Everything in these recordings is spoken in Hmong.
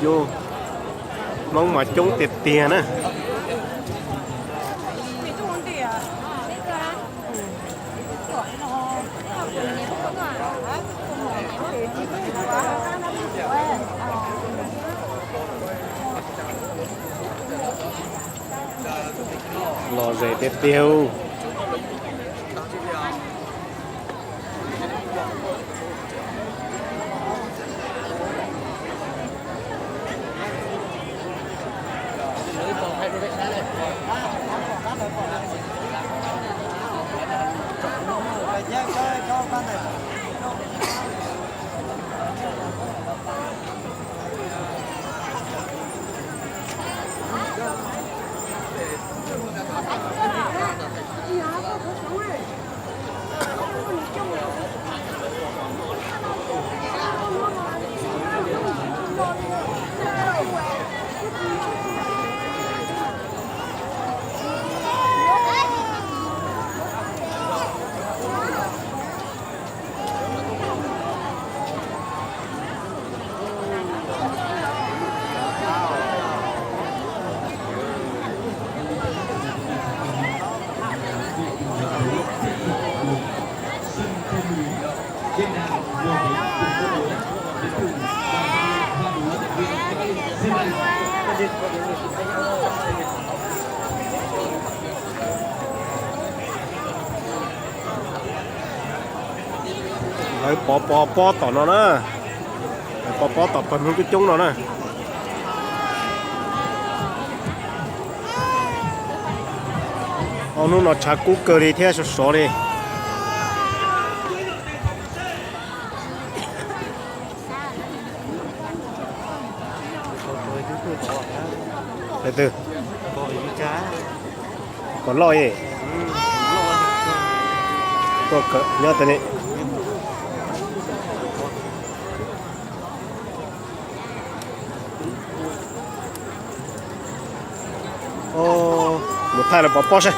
Yus, Hmoob mas coob tiag tiag na. Lom zem tiag tiag. Lawv pov pov pob tom no na. Lawv pov pob tom pawg Hmoob coob coob no na. Ob hnub no tshav kub kawg li thiab sov sov li. Tus twg? Kom loj e. Tuaj kawm nyob tag ne. Mus thaij los pov pob saib.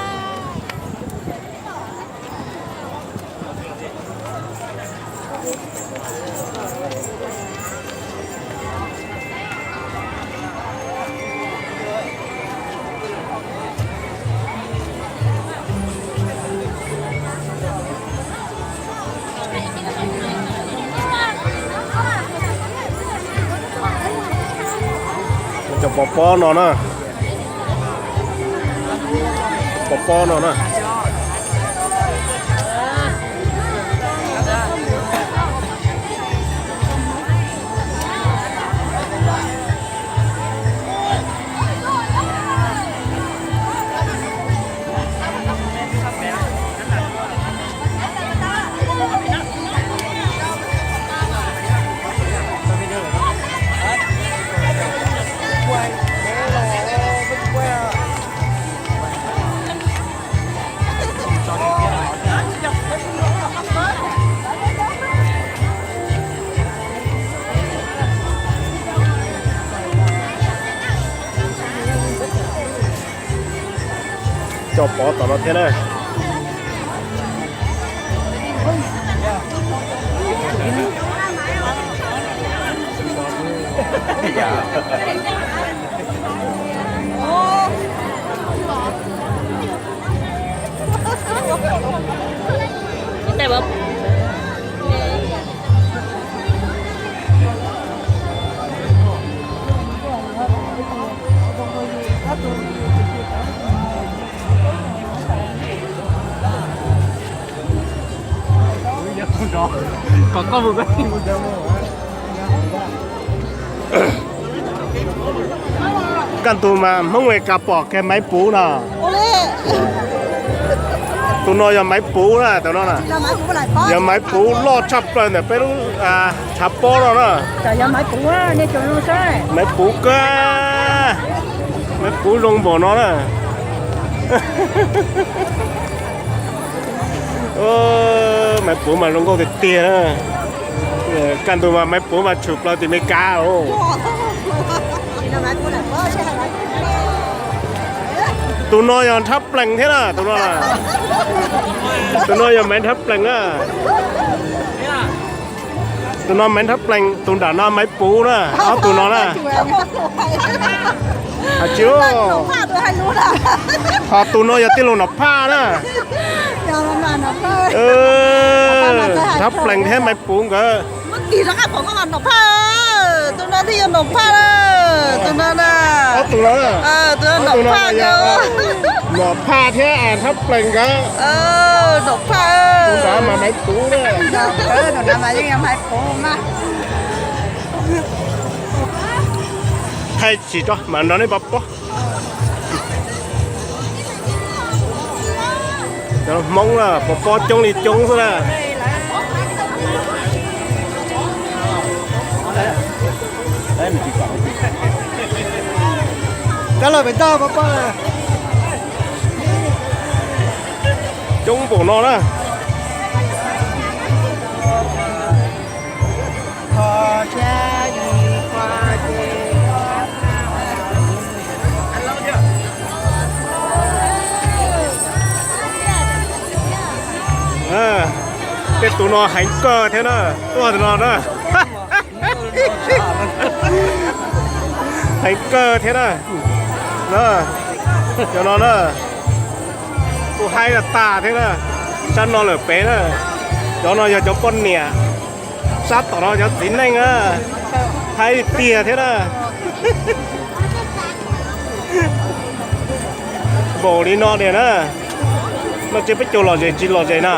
Cov pov pob no na. Pov pob no na. Cov pov tom no thiab na. Kaj ntug mas Hmoob Mes Kas pom kiag Maiv Puv no. Tus no yog Maiv Puv na, tus no na. Yog Maiv Puv loj tshaj plaws ntawm peb lub tshav pob no na. Maiv Puv kawg, Maiv Puv zoo npaum no na. Maiv Puv mas zoo nkauj tiag tiag na. Kaj ntug mas Maiv Puv mas tshwm plaws tim Mes Kas os. Tus no yog nrhab plees thiab na, tus no. Tus no yog Maiv nrhab plees na. Tus no Maiv Nrhab Plees, tus nram no Maiv Puv na, ob tug no na. Hais tsis, ho tus no yog tij laug Nom Phaj na. Nrhab Plees thiab Maiv Puv nkawd. Tus no thiaj yog Nom Phaj na, tus no na. Ob tug no, tus no Nom Phaj thiab Nrhab Plees nkawd. Nom Phaj, tus nram mas Maiv Puv na. Thaij tsis tso mas nrog nej pov pob. Cov Hmoob na, pov pob coob li coob xwb na. Coob npaum no na. Tej tus no heev kawg thiab na, tuaj tus no na. Heev kawg thiab na. Cov no na, kuj haib tag thiab na. Sab no lawm pem na, cov no yog cov poj niam, sab tom no cov txiv neej na. Haib tiag thiab na. Npaum li no tiag na. No tsis peb caug lom zem tsis lom zem na.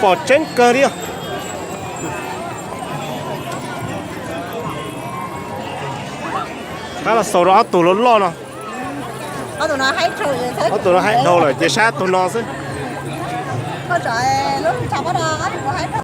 Pom tseeb kawg li. Tab los xaus rau ob tug loj loj no. Ob tug no haib dhau lawm ces saib tus no xwb.